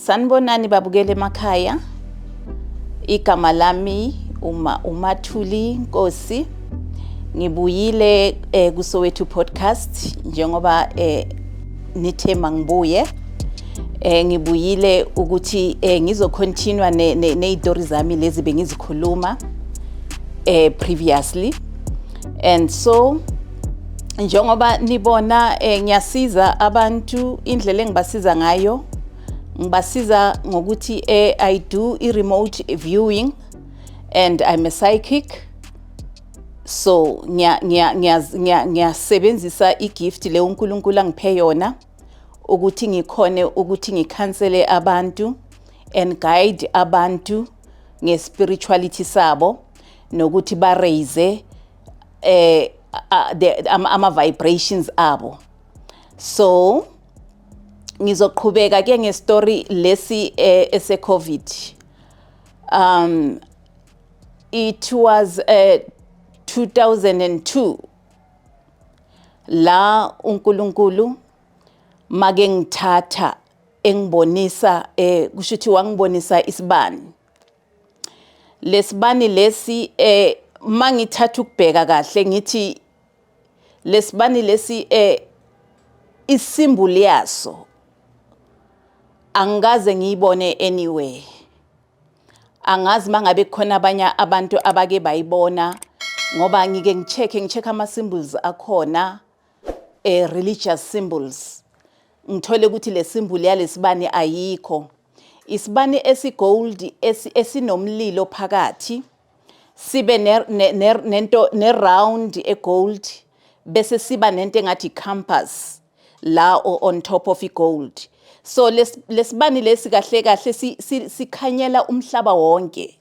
Sanibonani babukele emakhaya. Igama lami uma uMathuli Nkosi. Ngibuyile kuSoweto Podcast njengoba nithe mangibuye. Ngibuyile ukuthi ngizo continue nezitori zami lezi bengizikhuluma previously. And so njengoba nibona, ngiyasiza abantu. Indlela engibasiza ngayo, ngibasiza ngokuthi I do i-remote viewing and I'm a psychic, so ngiyasebenzisa i-gift le uNkulunkulu angiphe yona ukuthi ngikhone ukuthi ngikhansele abantu and guide abantu nge-spirituality sabo nokuthi ba raise ama vibrations abo. So ngizoqhubeka ke ngestory lesi ese COVID. It was 2002 la uNkulunkulu make ngithatha engibonisa, kusho ukuthi wangibonisa isibani. Lesibani lesi, mangithatha ukubheka kahle, ngithi lesibani lesi, isymbol yaso angikaze ngiyibone anywhere. Angazi mangabe kukhona abanye abantu abake bayibona, ngoba ngike ngi-check ama symbols akhona, religious symbols, ngithole ukuthi le symbol yalesibani ayikho. Isibani esigold esinomlilo phakathi, sibe nento ne-round egold, bese siba nento engathi compass la on top of igold. So lesibani lesi kahle kahle sikhanyela umhlaba wonke,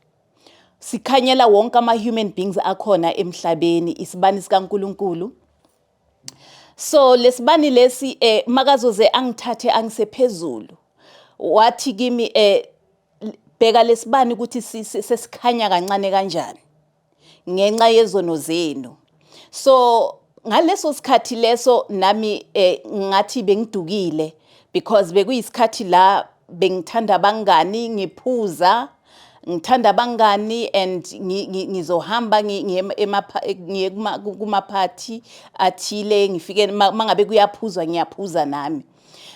sikhanyela wonke ama-human beings akhona emhlabeni, isibani sikaNkulunkulu. So lesibani lesi, makazoze angithathe angisephezulu, wathi kimi, "Bheka lesibani ukuthi sesikhanya kancane kanjani ngenxa yezono zenu." So ngaleso sikhathi leso nami ngathi bengidukile, because bekuyisikhathi la bengithanda abangani, ngiphuza, ngithanda abangani and ngizohamba ngiye kumaphathi athile, ngifike mangabe kuyaphuzwa ngiyaphuza nami.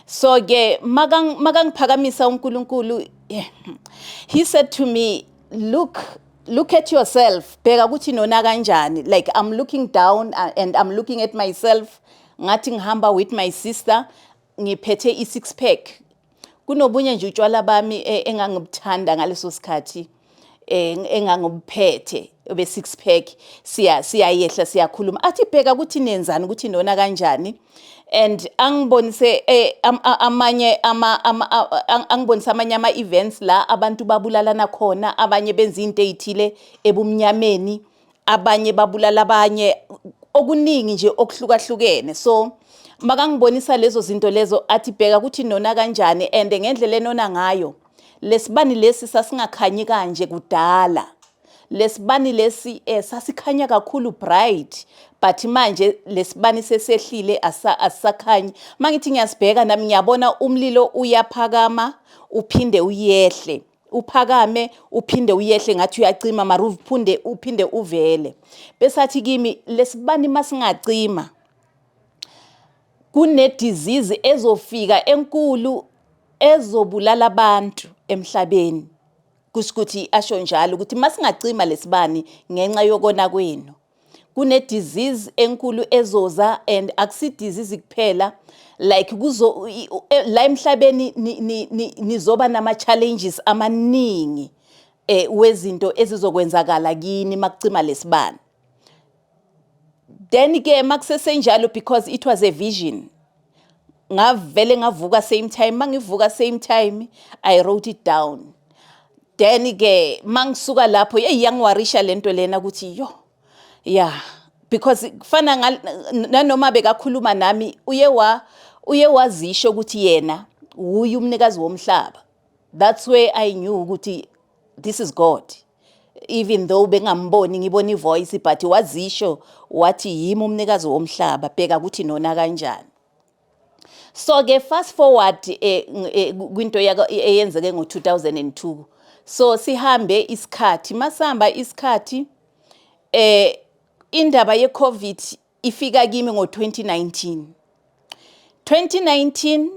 So ke makangiphakamisa uNkulunkulu, he said to me, "Look at yourself, bheka ukuthi nona kanjani." Like I'm looking down and I'm looking at myself, ngathi ngihamba with my sister, ngiphethe i-six pack. Kunobunye nje utshwala bami engangibuthanda ngaleso sikhathi, engangibuphethe be six pack. Siyayehla, siyakhuluma, athi, "Bheka ukuthi nenzani, ukuthi nona kanjani." And angibonise amanye ama angibonise amanye ama events la abantu babulalana khona, abanye benza into ezithile ebumnyameni, abanye babulala abanye, okuningi nje okuhlukahlukene. So makangibonisa lezo zinto lezo, athi, "Bheka ukuthi nona kanjani and ngendlela enona ngayo. Lesibani lesi sasingakhanyi kanje kudala. Lesibani lesi sasikhanya kakhulu, bright, but manje lesibani sesehlile, asisakhanyi." Mangithi ngiyasibheka nami, ngiyabona umlilo uyaphakama, uphinde uyehle, uphakame, uphinde uyehle, ngathi uyacima, mara uphinde uvele. Bese athi kimi, "Lesibani masingacima, kune disease ezofika enkulu ezobulala abantu emhlabeni." Kusho ukuthi asho njalo ukuthi masingacima lesibani ngenxa yokona kwenu, kune disease enkulu ezoza, and akusi disease kuphela, like kuzo la emhlabeni nizoba nama challenges amaningi wezinto ezizokwenzakala kini makucima lesibani. Then ke makusesenjalo, because it was a vision, ngavele ngavuka same time. Mangivuka same time, I wrote it down. Then ke mangisuka lapho, hey, yangiworrysha lento lena ukuthi yo, yeah, because kufana nanoma bekakhuluma nami, uye wazisho ukuthi yena uye umnikazi womhlaba. That's where I knew ukuthi this is God, even though bengamboni, ngibona ivoice, but wazisho wathi, "Yimi umnikazi womhlaba, bheka ukuthi nona kanjani." So ke fast forward kwinto eyenzeke ngo-2002. So sihambe isikhathi, masihamba isikhathi, indaba ye-COVID ifika kimi ngo-2019. 2019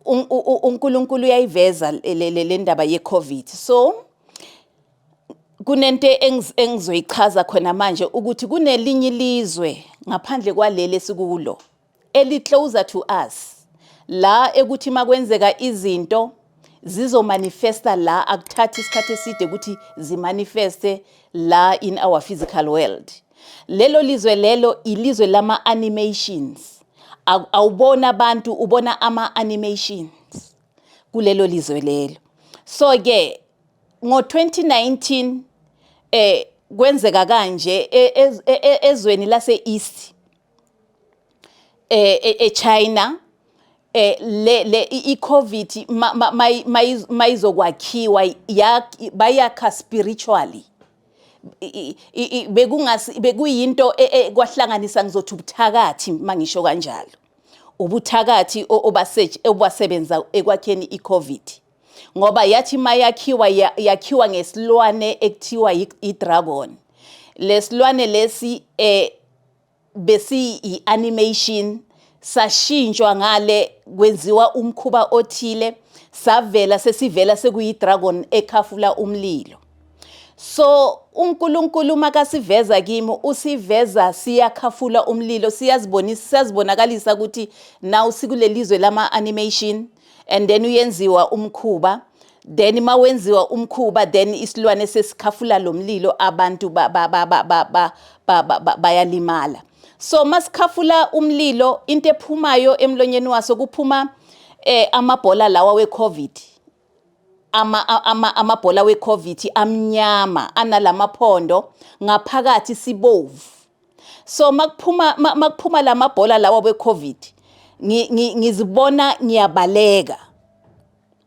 uNkulunkulu uyayiveza le ndaba ye-COVID. So kunento engizoyichaza khona manje ukuthi kunelinye ilizwe ngaphandle kwaleli esikulo eli closer to us, la ekuthi makwenzeka izinto zizomanifesta la, akuthathi isikhathi eside ukuthi zimanifeste la in our physical world. Lelo lizwe lelo ilizwe lama animations. Awubona abantu, ubona ama animations kulelo lizwe lelo. So ke ngo-2019 kwenzeka kanje ezweni lase East, eChina, le i-COVID mayizokwakhiwa bayakha spiritually. Bekungasi bekuyinto kwahlanganisa, ngizothi ubuthakathi mangisho kanjalo, ubuthakathi obasebenza ekwakheni i-COVID, ngoba yathi mayakhiwa yakhiwa ngesilwane ekuthiwa i-dragon. Lesilwane lesi besi i-animation, sashintshwa ngale, kwenziwa umkhuba othile, savela sesivela sekuyi-dragon ekhafula umlilo. So uNkulunkulu makasiveza kimi, usiveza siyakhafula umlilo, siyazibonisa, siyazibonakalisa ukuthi now sikulelizwe lama animation, and then uyenziwa umkhuba, then mawenziwa umkhuba, then isilwane sesikhafula lo mlilo, abantu bayalimala. So masikhafula umlilo, into ephumayo emlonyeni waso kuphuma amabhola lawa we-COVID, amabhola we-COVID amnyama analamaphondo ngaphakathi sibovu. So makuphuma lamabhola lawa we-COVID, ngizibona ngiyabaleka.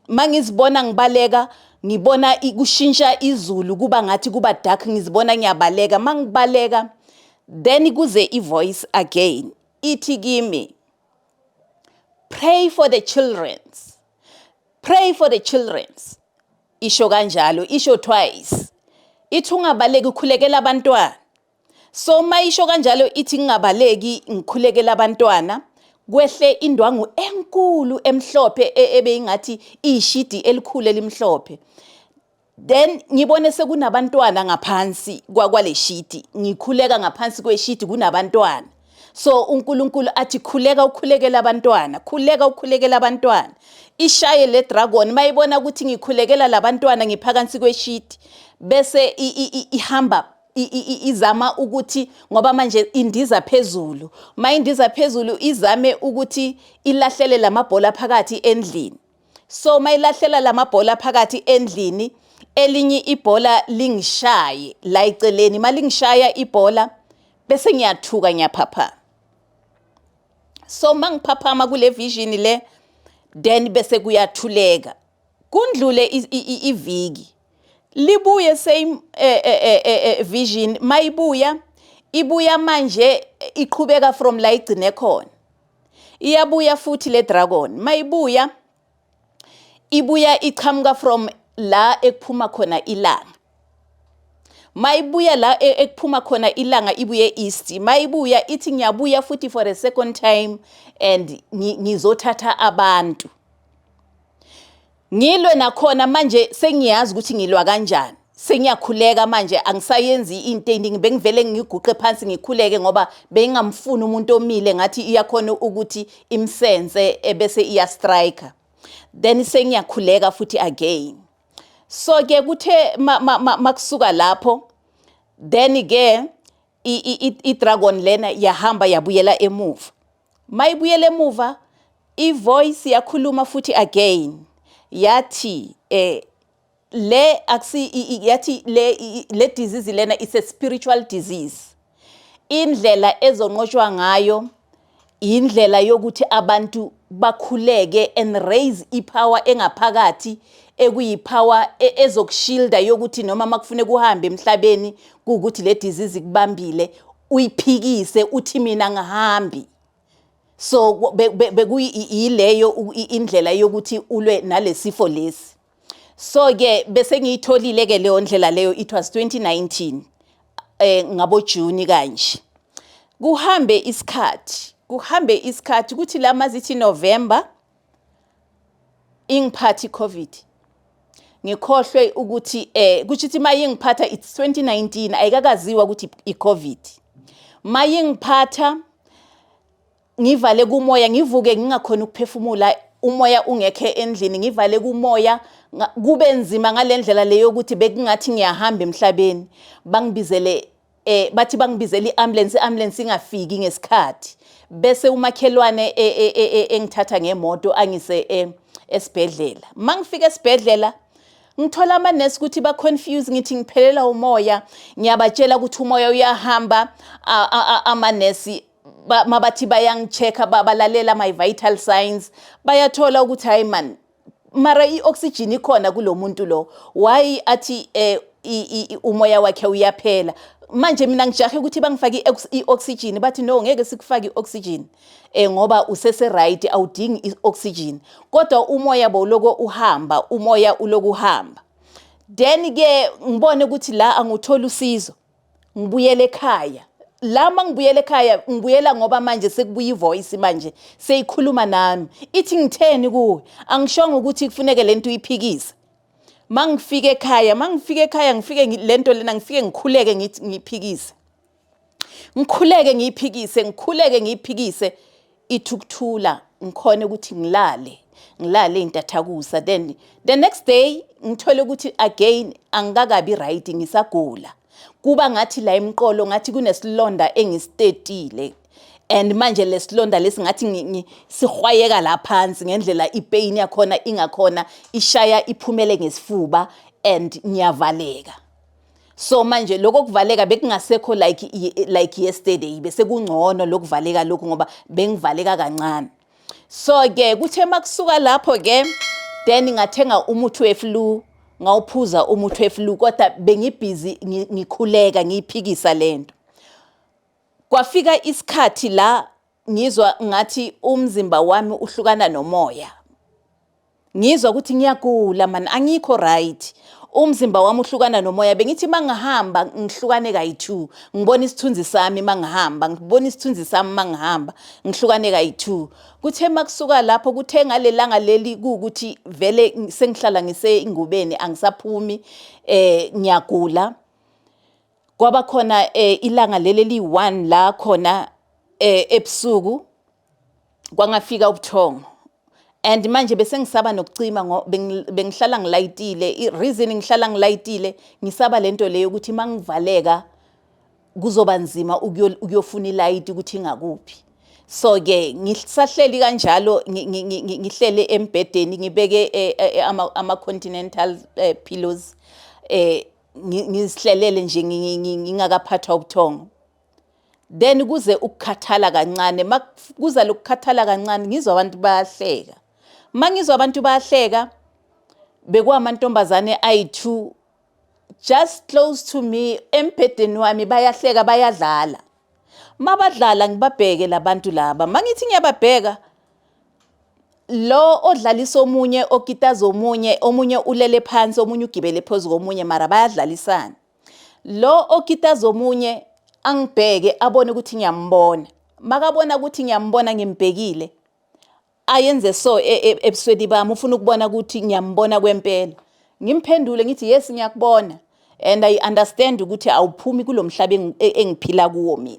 Mangizibona ngibaleka, ngibona kushintsha izulu, kuba ngathi kuba dark, ngizibona ngiyabaleka. Mangibaleka, then kuze i-voice again ithi kimi, "Pray for the children, pray for the children." Isho kanjalo, isho twice, ithi ungabaleki, ukhulekela abantwana. So mayisho kanjalo, ithi ngingabaleki, ngikhulekela abantwana, kwehle indwangu enkulu emhlophe ebeyingathi iyishidi elikhulu elimhlophe. Then ngibone sekunabantwana ngaphansi kwale shidi, ngikhuleka ngaphansi kweshidi kunabantwana. So uNkulunkulu athi khuleka, ukhulekela abantwana, khuleka, ukhulekela abantwana. Ishaye le dragon mayibona ukuthi ngikhulekela labantwana ngiphakansi kweshidi, bese ihamba izama ukuthi, ngoba manje indiza phezulu, mayindiza phezulu izame ukuthi ilahlele lamabhola phakathi endlini. So mayilahlela lamabhola phakathi endlini, elinye ibhola lingishaye la eceleni. Malingishaya ibhola, bese ngiyathuka, ngiyaphapha. So mangiphaphama kule vision le, then bese kuyathuleka, kundlule iviki, libuye same vision. Mayibuya, ibuya manje iqhubeka from la igcine khona. Iyabuya futhi le dragon. Mayibuya, ibuya iqhamuka from la ekuphuma khona ilanga. Mayibuya la ekuphuma khona ilanga, ibuye east. Mayibuya ithi ngiyabuya futhi for a second time and ngizothatha abantu. Ngilwe nakhona manje, sengiyazi ukuthi ngilwa kanjani, sengiyakhuleka manje, angisayenzi into eningi, bengivele ngiguqe phansi ngikhuleke, ngoba bengingamfuni umuntu omile, ngathi iyakhona ukuthi imsense ebese iya-strike. Then sengiyakhuleka futhi again. So ke kuthe makusuka lapho, then ke i-dragon lena yahamba yabuyela emuva. Mayibuyela emuva, i-voice yakhuluma futhi again, yathi le akusi yathi le disease lena is a spiritual disease. Indlela ezonqotshwa ngayo indlela yokuthi abantu bakhuleke and raise ipower engaphakathi, ekuyipower ezokushielda, yokuthi noma makufuneka uhambe emhlabeni, kuwukuthi le disease ikubambile, uyiphikise uthi mina ngihambi. So bekuyileyo indlela yokuthi ulwe nalesifo lesi. So ke bese ngiyitholile ke leyo ndlela leyo. It was 2019, ngabo June kanje. Kuhambe isikhathi, kuhambe isikhathi, kuthi la mazithi November ingiphathi COVID. Ngikhohlwe ukuthi kuthi ukuthi mayingiphatha, it's 2019, ayikakaziwa ukuthi iCovid. Mayingiphatha, ngivale kumoya, ngivuke ngingakhona ukuphefumula, umoya ungekho endlini, ngivale kumoya, kube nzima ngalendlela leyo ukuthi bekungathi ngiyahamba emhlabeni. Bangibizele, bathi bangibizela iambulance, iambulance ingafiki ngesikhathi, bese umakhelwane engithatha ngemoto angise esibhedlela. Mangifika esibhedlela, ngithola amanesi ukuthi ba-confuse. Ngithi ngiphelela umoya, ngiyabatshela ukuthi umoya uyahamba. Amanesi mabathi bayangi-check-a, balalela my vital signs, bayathola ukuthi hayi man, mara i-oxygen ikhona kulo muntu lo, why athi umoya wakhe uyaphela manje? Mina ngijahe ukuthi bangifake i-oxygen. Bathi, "No, ngeke sikufake i-oxygen ngoba usese right, awudingi i-oxygen." Kodwa umoya bowuloko uhamba, umoya uloku uhamba. Then ke ngibone ukuthi la anguthola usizo, ngibuyele ekhaya. La mangibuyela ekhaya, ngibuyela ngoba manje sekubuya ivoice, manje seyikhuluma nami, ithi, "Ngitheni kuwe? Angishongo ukuthi kufuneke lento uyiphikise?" Mangifika ekhaya, ngifike lento lena, ngifike ngikhuleke, ngithi ngiphikise, ngikhuleke, ngiyiphikise, ngikhuleke, ngiyiphikise. Ithi ukuthula, ngikhone ukuthi ngilale, ngilale intathakusa. Then the next day ngithole ukuthi again angikakabi right, ngisagula. Kuba ngathi la emqolo ngathi kunesilonda engisitetile, and manje lesilonda lesi ngathi sihwayeka la phansi ngendlela ipain yakhona ingakhona, ishaya iphumele ngesifuba and ngiyavaleka. So manje lokho kuvaleka bekungasekho like yesterday, bese kungcono lokuvaleka lokhu ngoba bengivaleka kancane. So ke kuthe makusuka lapho ke, then ngathenga umuthi weflu, ngawuphuza umuthi weflu, kodwa bengibhizi ngikhuleka, ngiyiphikisa lento. Kwafika isikhathi la ngizwa ngathi umzimba wami uhlukana nomoya. Ngizwa ukuthi ngiyagula man, angikho right, umzimba wami uhlukana nomoya. Bengithi mangihamba ngihlukane kayi-2, ngibona isithunzi sami mangihamba, ngibona isithunzi sami mangihamba, ngihlukane kayi-2. Kuthe makusuka lapho, kuthe ngalelanga leli kuwukuthi vele sengihlala ngisengubeni, angisaphumi, ngiyagula. Kwaba khona ilanga leli eliyi-1 la khona ebusuku kwangafika ubuthongo, and manje bese ngisaba nokucima, bengihlala ngilayitile. I-reason ngihlala ngilayitile, ngisaba lento leyo ukuthi mangivaleka kuzoba nzima ukuyofuna ilayiti ukuthi ingakuphi. So ke ngisahleli kanjalo, ngihlele embhedeni, ngibeke ama-continental pillows, ngisihlelele nje, ngingakaphathwa ubuthongo. Then kuze ukukhathala kancane. Makuza lokukhathala kancane, ngizwa abantu bayahleka. Mangizwa abantu bayahleka, bekuwamantombazane ayi-2 just close to me embhedeni wami, bayahleka, bayadlala. Mabadlala, ngibabheke labantu laba. Mangithi ngiyababheka, lo odlalisa omunye, okitaza omunye, omunye ulele phansi, omunye ugibele phezu komunye, mara bayadlalisana. Lo okitaza omunye angibheke, abone ukuthi ngiyambona. Makabona ukuthi ngiyambona, ngimbhekile, ayenze so ebusweni bami, ufuna ukubona ukuthi ngiyambona kwempela. Ngimphendule ngithi, "Yes, ngiyakubona and I understand ukuthi awuphumi kulo mhlaba engiphila kuwo mina,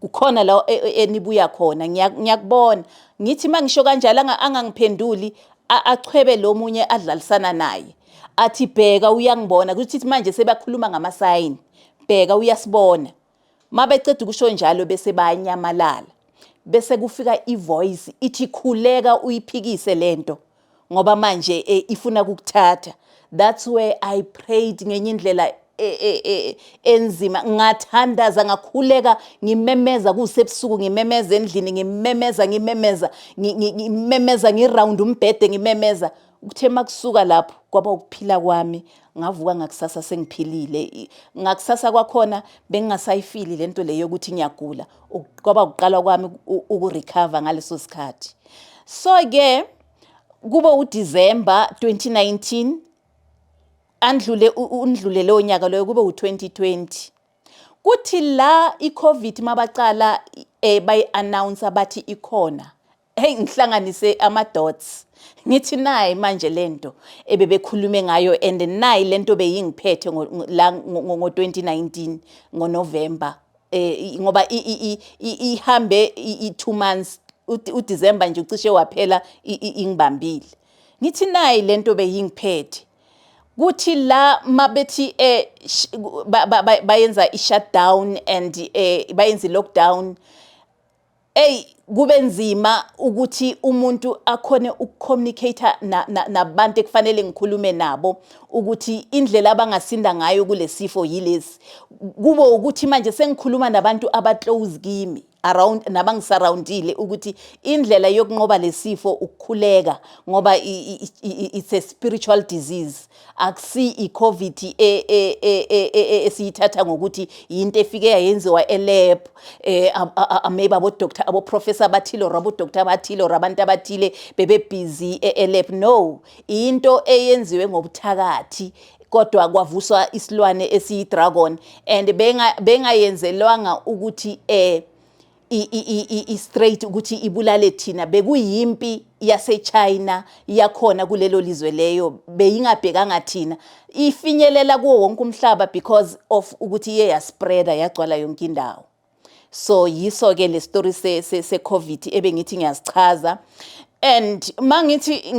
kukhona la enibuya khona, ngiyakubona." Ngithi mangisho kanjalo, angangiphenduli, achwebe lo munye adlalisana naye, athi, "Bheka, uyangibona." Kuthi manje sebakhuluma ngamasayini, "Bheka, uyasibona." Mabeceda ukusho njalo, bese bayanyamalala. Bese kufika ivoice ithi, "Khuleka uyiphikise lento ngoba manje ifuna ukukuthatha." That's where I prayed ngenye indlela enzima. Ngathandaza, ngakhuleka, ngimemeza kusebusuku, ngimemeza endlini, ngimemeza, ngimemeza, ngimemeza, ngiround umbhede, ngimemeza. Kuthe makusuka lapho kwaba ukuphila kwami, ngavuka ngakusasa sengiphilile. Ngakusasa kwakhona bengingasayifili lento le yokuthi ngiyagula. Kwaba ukuqala kwami ukurecover ngaleso sikhathi. So ke kube uDecember 2019, andlule undlule leyo nyaka loyo, kube u2020. Kuthi la iCovid mabacala bayi-announce bathi ikhona, hey, ngihlanganise ama dots, ngithi nayi manje lento ebebekhulume ngayo and nayi lento beyingiphethe la ngo-2019 ngoNovember, ngoba ihambe i-2 months, uDecember nje ucishe waphela ingibambile. Ngithi nayi lento beyingiphethe. Kuthi la mabethi bayenza i-shutdown and bayenza i-lockdown, ey, kube nzima ukuthi umuntu akhone ukucommunicate nabantu ekufanele ngikhulume nabo ukuthi indlela abangasinda ngayo kulesifo yilesi. Kube ukuthi manje sengikhuluma nabantu aba-close kimi around nabangisurroundile ukuthi indlela yokunqoba lesifo ukukhuleka, ngoba it's a spiritual disease, akusi i-COVID esiyithatha ngokuthi yinto efike yayenziwa elab, maybe abo doctor, abo professor abathile or abo doctor abathile or abantu abathile bebe busy elab. No, into eyenziwe ngobuthakathi, kodwa kwavuswa isilwane esiyi dragon and bengayenzelwanga ukuthi i straight ukuthi ibulale thina. Bekuyimpi yaseChina yakhona kulelo lizwe leyo, beyingabhekanga thina. Ifinyelela kuwo wonke umhlaba because of ukuthi iye yaspreada, yagcwala yonke indawo. So yiso ke le story se COVID ebengithi ngiyasichaza. And mangithi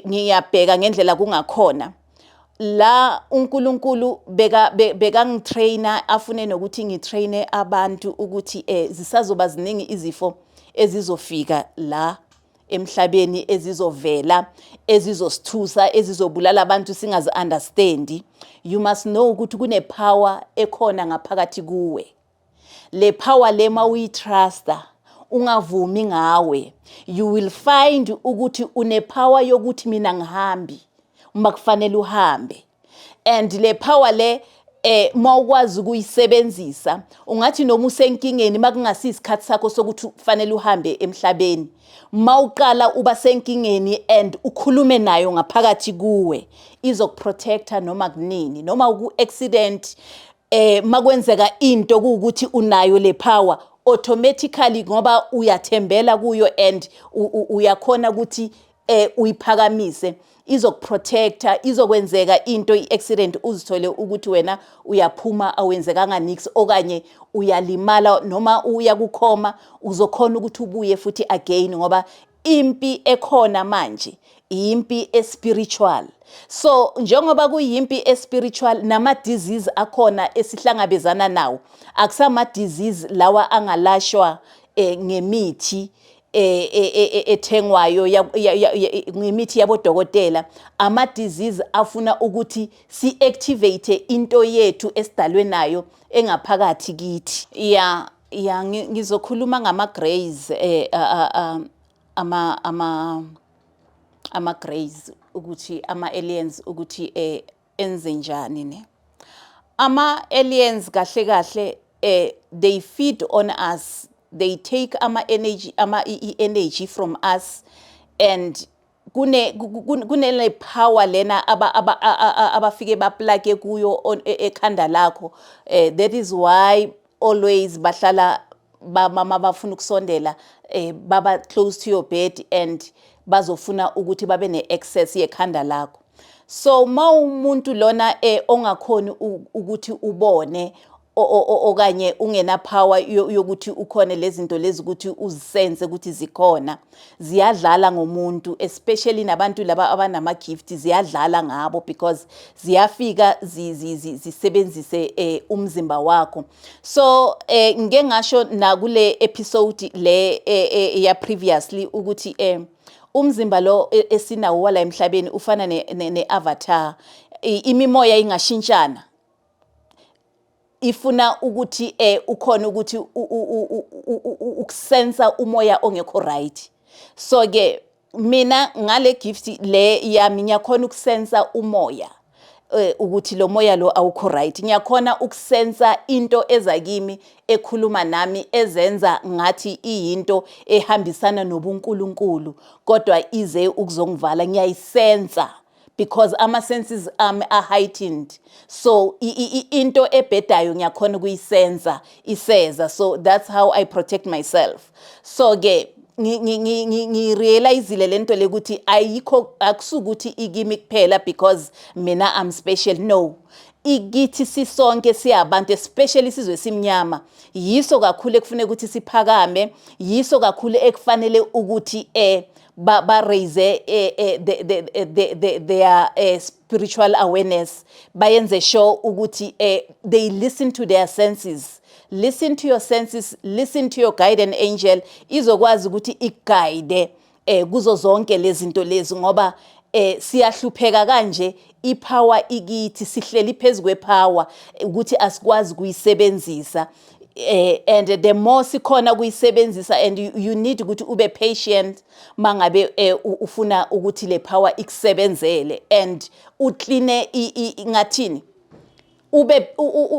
ngiyabheka ngendlela kungakhona la, uNkulunkulu bekangitrainer, afune nokuthi ngitraine abantu ukuthi zisazoba ziningi izifo ezizofika la emhlabeni, ezizovela, ezizosithusa, ezizobulala abantu singazi understand. You must know ukuthi kune power ekhona ngaphakathi kuwe. Le power le mawuyitrusta, ungavumi ngawe, you will find ukuthi une power yokuthi mina ngihambi uma kufanele uhambe. And le power le, mawukwazi ukuyisebenzisa, ungathi noma usenkingeni, makungasi isikhathi sakho sokuthi kufanele uhambe emhlabeni, mawuqala uba senkingeni and ukhulume nayo ngaphakathi kuwe, izokuprotecta noma kunini, noma ku accident, makwenzeka into kuwukuthi unayo le power automatically, ngoba uyathembela kuyo and uyakhona ukuthi uyiphakamise, izokuprotecta. Izokwenzeka into, i-accident, uzithole ukuthi wena uyaphuma awenzekanga nix, okanye uyalimala noma uya kukhoma, uzokhona ukuthi ubuye futhi again, ngoba impi ekhona manje impi espiritual. So njengoba kuyimpi espiritual, nama disease akhona esihlangabezana nawo akusama disease lawa angalashwa ngemithi ethengwayo, ngemithi yabodokotela. Ama disease afuna ukuthi si activate into yethu esidalwe nayo engaphakathi kithi. Ya, ngizokhuluma ngama grays, ama grays, ukuthi ama aliens ukuthi enze njani ne. Ama aliens kahle kahle, they feed on us, they take ama energy, ama energy from us, and kunele power lena abafike baplake kuyo ekhanda lakho. That is why always bahlala mama bafuna ukusondela, baba close to your bed and bazofuna ukuthi babe ne-access yekhanda lakho. So mawumuntu lona ongakhoni ukuthi ubone okanye ungena power yokuthi ukhone lezi zinto lezi ukuthi uzisense ukuthi zikhona, ziyadlala ngomuntu, especially nabantu laba abanama gift, ziyadlala ngabo because ziyafika zisebenzise umzimba wakho. So ngike ngasho nakule episode le ya previously ukuthi umzimba lo esinawo wala emhlabeni ufana ne avatar. Imimoya ingashintshana, ifuna ukuthi ukhona ukuthi ukusensa umoya ongekho right. So ke Mina ngale gift le yami ngiyakhona ukusensa umoya, ukuthi lo moya lo awukho right. Ngiyakhona ukusensa into eza kimi ekhuluma nami, ezenza ngathi iyinto ehambisana nobuNkulunkulu, kodwa ize ukuzongivala. Ngiyayisensa because ama senses ami are heightened, so into ebhedayo ngiyakhona ukuyisensa iseza. So that's how I protect myself. So ke ngirealizile lento lekuthi ayikho, akusukuthi ikimi kuphela because mina I'm special. No, ikithi sisonke siyabantu, especially isizwe simnyama. Yiso kakhulu ekufuneka ukuthi siphakame, yiso kakhulu ekufanele ukuthi ba raise their spiritual awareness, bayenze sure ukuthi they listen to their senses. Listen to your senses, listen to your guardian angel, izokwazi ukuthi ikuguide kuzo zonke lezi zinto lezi, ngoba siyahlupheka kanje, ipower ikithi, sihleli phezulu kwepower ukuthi asikwazi kuyisebenzisa. And the more sikhona kuyisebenzisa, and you need ukuthi ube patient mangabe ufuna ukuthi le power ikusebenzele and ucleane, ngathini, ube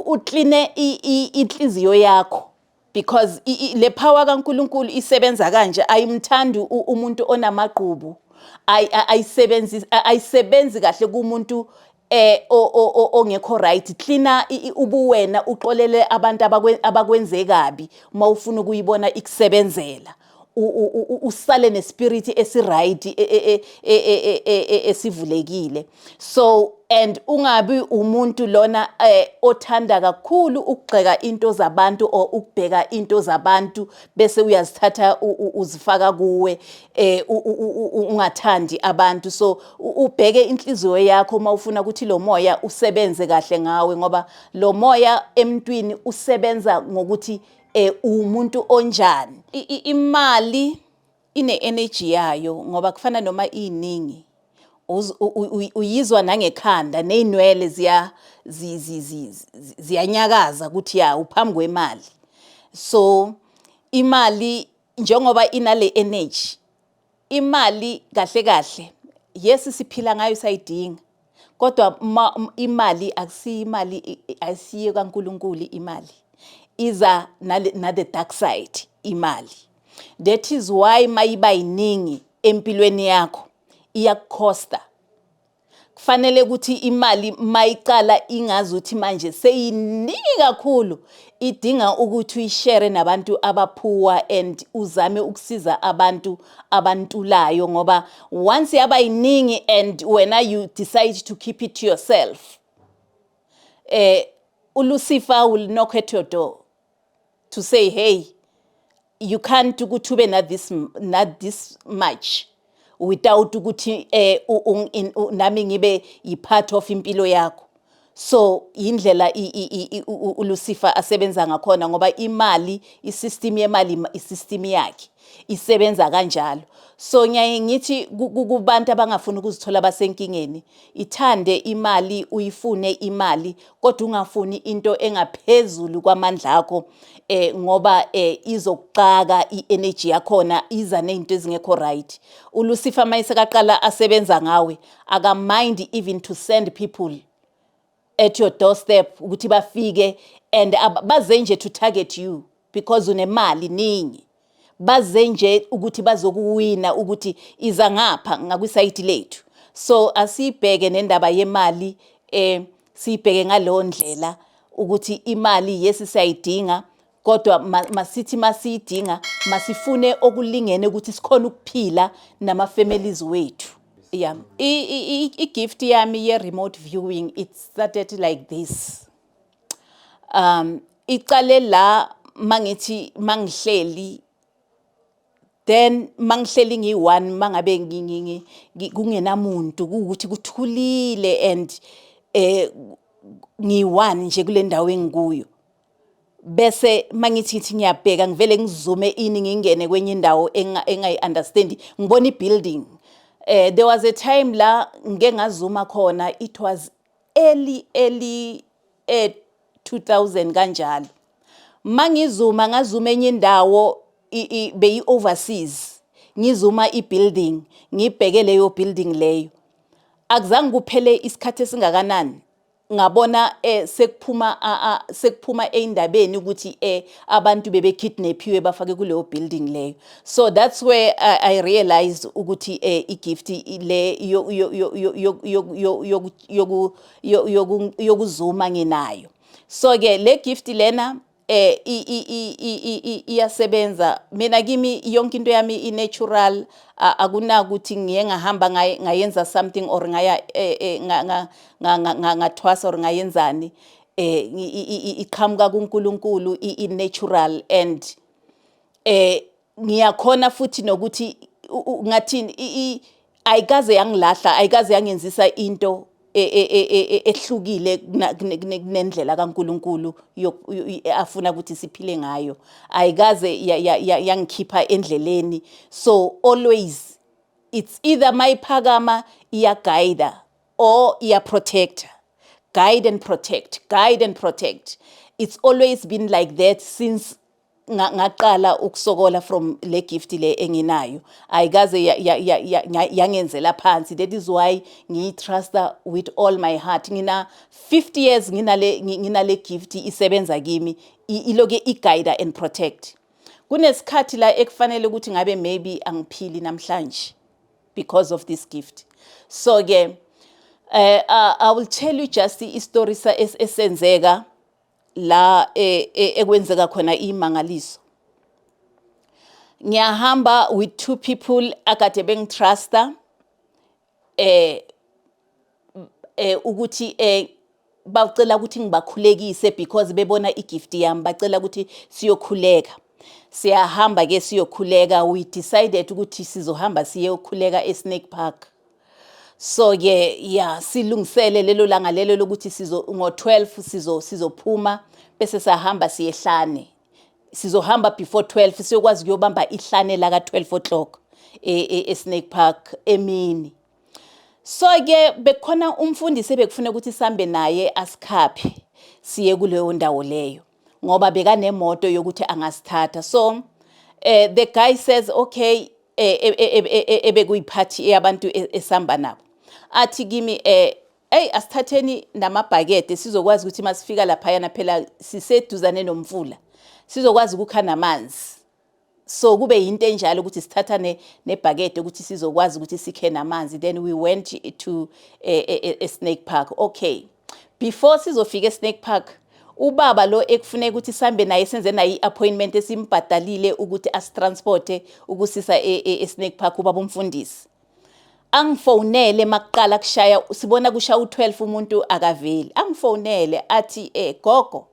ucleane inhliziyo yakho, because le power kaNkuluNkulu isebenza kanje: ayimthandi umuntu onamagqubu, ayisebenzi, ayisebenzi kahle kumuntu ongekho right. Cleana ubuwena, uxolele abantu abakwenze kabi uma ufuna ukuyibona ikusebenzela, usale nespirit esiright, esivulekile. So and ungabi umuntu lona othanda kakhulu ukugxeka into zabantu or ukubheka into zabantu bese uyazithatha uzifaka kuwe, ungathandi abantu. So ubheke inhliziyo yakho uma ufuna ukuthi lo moya usebenze kahle ngawe, ngoba lo moya emntwini usebenza ngokuthi umuntu onjani. Imali ine energy yayo, ngoba kufana noma iningi, uyizwa nangekhanda, nezinwele ziya ziyanyakaza ukuthi ya, uphambi kwemali. So imali njengoba inale energy, imali kahle kahle, yes, siphila ngayo, sayidinga, kodwa imali akusiyo imali, ayisiyo kaNkuluNkulu. Imali iza na the dark side imali. That is why mayiba yiningi empilweni yakho iyakukhosta. Kufanele ukuthi imali mayicala ingazuthi manje seyiningi kakhulu, idinga ukuthi uyishare nabantu abapoor and uzame ukusiza abantu abantulayo, ngoba once yaba yiningi and wena you decide to keep it to yourself, uLucifer will knock at your door to say, "Hey, you can't ukuthi ube na this much without ukuthi nami ngibe yi-part of impilo yakho." So indlela uLucifer asebenza ngakhona, ngoba imali, isystem yemali, isystem yakhe isebenza kanjalo. So ngiyaye ngithi kubantu abangafuni ukuzithola basenkingeni, ithande imali, uyifune imali, kodwa ungafuni into engaphezulu kwamandla akho, ngoba izokuxaka. I-energy yakhona iza nezinto ezingekho right. ULucifer mayisekaqala asebenza ngawe, akamind even to send people at your doorstep ukuthi bafike and baze nje to target you because unemali ningi, baze nje ukuthi bazokuwina, ukuthi iza ngapha ngakwisayidi lethu. So asibheke nendaba yemali, siyibheke ngaleyo ndlela ukuthi imali, yes, siyayidinga, kodwa masithi masiyidinga, masifune okulingene ukuthi sikhone ukuphila nama families wethu. Yeah, i-gift yami ye-remote viewing, it started like this. Icale la mangithi mangihleli, then mangihleli ngiyi-one, mangabe kungenamuntu, kuwukuthi kuthulile and ngiyi-one nje kule ndawo engikuyo, bese mangithi ngithi ngiyabheka, ngivele ngizoome ini, ngingene kwenye indawo engayi-understand, ngibona i-building. There was a time la ngike ngazooma khona. It was early 2000 kanjalo. Mangizooma, ngazooma enye indawo, beyi overseas. Ngi-zooma i-building, ngibheke leyo building leyo. Akuzange kuphele isikhathi esingakanani, ngabona sekuphuma ey'ndabeni ukuthi abantu bebe-kidnapiwe, bafake kuleyo building leyo. So that's where I realized ukuthi i-gift le yoku-zooma nginayo. So ke le gift lena iyasebenza mina kimi. Yonke into yami i-natural. Akunakuthi ngiye ngahamba ngayenza something or ngaya ngathwasa or ngayenzani. Iqhamuka kuNkulunkulu, i-natural, and ngiyakhona futhi nokuthi ngathini, ayikaze yangilahla, ayikaze yangenzisa into ehlukile kunendlela kaNkulunkulu afuna ukuthi siphile ngayo. Ayikaze yangikhipha endleleni. So always it's either mayiphakama iya-guide or iya-protect, guide and protect, guide and protect. It's always been like that since ngaqala ukusokola from le gift le enginayo. Ayikaze yangenzela phansi. That is why ngiyi-trusta with all my heart. Ngina 50 years nginale gift isebenza kimi, iloke i-guide and protect. Kunesikhathi la ekufanele ukuthi ngabe maybe angiphili namhlanje because of this gift. So ke I will tell you just i-story esenzeka la ekwenzeka khona imangaliso. Ngiyahamba with two people akade bengi-trusta ukuthi bacela ukuthi ngibakhulekise because bebona i-gift yami, bacela ukuthi siyokhuleka. Siyahamba ke, siyokhuleka. We decided ukuthi sizohamba siyokhuleka eSnake Park. So ke yeah, silungisele lelo langa lelo lokuthi sizo ngo12 sizophuma bese sahamba siyehlane. Sizohamba before 12, siyokwazi ukuyobamba ihlane la ka 12 o'clock e-Snake Park emini. So ke bekukhona umfundisi ebekufuna ukuthi sihambe naye, asikhaphe siye kuleyo ndawo leyo, ngoba bekanemoto yokuthi angasithatha. So the guy says okay, ebekuyiphathi yabantu esihamba nabo, athi kimi, "Hey, asithatheni namabhakede, sizokwazi ukuthi masifika laphayana, phela siseduzane nomfula, sizokwazi ukukha namanzi." So kube yinto enjalo ukuthi sithatha nebhakede ukuthi sizokwazi ukuthi sikhe namanzi. Then we went to a Snake Park. Okay, before sizofika e-Snake Park, ubaba lo ekufuneka ukuthi sihambe naye, senze naye i-appointment esimbhadalile ukuthi asi-transporte ukusisa e-Snake Park, ubaba umfundisi angifonele makuqala kushaya, sibona kushaya u12, umuntu akaveli. Angifonele athi, "Gogo,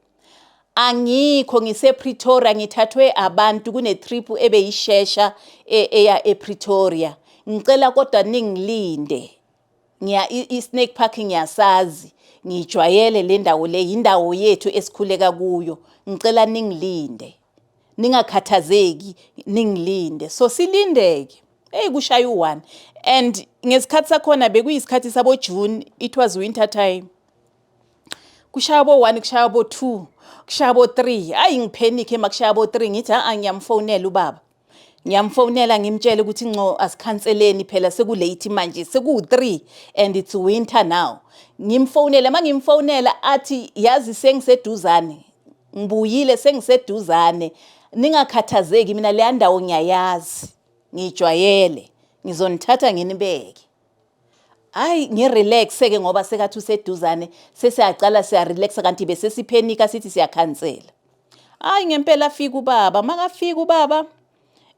angikho, ngise Pretoria, ngithathwe abantu, kune trip ebeyishesha eya ePretoria. Ngicela kodwa ningilinde, ngiya i-Snake Park ngiyasazi, ngijwayele le ndawo, le indawo yethu esikhuleka kuyo. Ngicela ningilinde, ningakhathazeki, ningilinde." So silindeke. Hey, kushaya u1, and ngesikhathi sakhona bekuyisikhathi sabo June, it was winter time. Kushaya bo 1, kushaya bo 2, kushaya bo 3. Hayi, ngi-panic. Emakushaya bo 3 ngithi, "Ha, ngiyamfonela ubaba." Ngiyamfonela, ngimtshele ukuthi nco, asikhanseleni phela, seku-late manje, seku-3 and it's winter now. Ngimfonele, mangimfonela athi, "Yazi, sengiseduzane, ngibuyile, sengiseduzane, ningakhathazeki, mina leya ndawo ngiyayazi, ngijwayele, ngizonithatha nginibeke." Hayi, ngi-relaxe ke ngoba sekathi useduzane, sesiyacala siya-relaxa, kanti bese si-panica sithi siyakhansela. Hayi, ngempela afika ubaba. Makafika ubaba,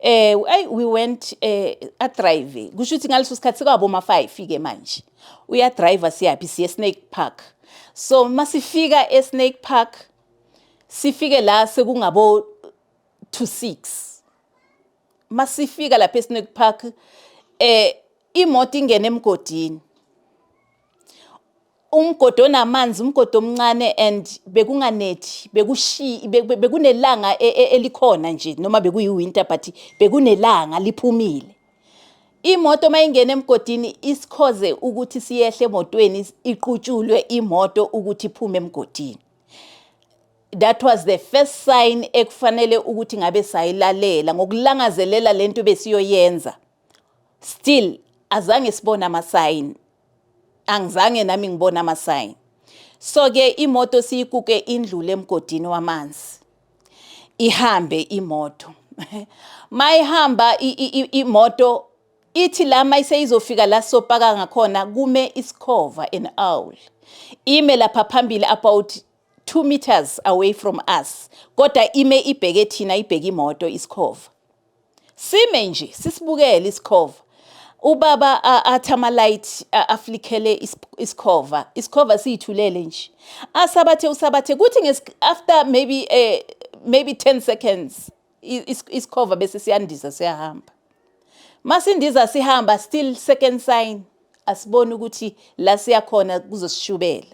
ay, we went a drive. Kusho ukuthi ngaleso sikhathi sekwabo ma 5 ke manje. Uya-drive, siyaphi? Siye Snake Park. So masifika e Snake Park, sifike la sekungabo to 6. Masifika lapha e Snake Park, imoto ingena emgodini, umgodi onamanzi, umgodi omncane, and bekunganethi, bekushi bekunelanga elikhona nje, noma bekuyi-winter, but bekunelanga liphumile. Imoto mayingena emgodini, isikhoze ukuthi siyehle emotweni, iqutshulwe imoto ukuthi iphume emgodini. That was the first sign ekufanele ukuthi ngabe sayilalela ngokulangazelela lento besiyoyenza. Still azange sibone ama-sign, angizange nami ngibone ama-sign. So ke imoto siyikuke indlule emgodini wamanzi, ihambe imoto. Mayihamba imoto, ithi la mayiseyizofika la sopaka ngakhona, kume isikhova, an owl, ime lapha phambili about 2 meters away from us, kodwa ime ibheke thina, ibheke imoto isikhova. Sime nje sisibukele isikhova. Ubaba athi ama-light aflikhele isikhova, isikhova siyithulele nje. Asabathe usabathe, kuthi after maybe 10 seconds isikhova bese siyandiza, siyahamba. Masindiza sihamba, still second sign, asiboni ukuthi la siyakhona kuzosishubela.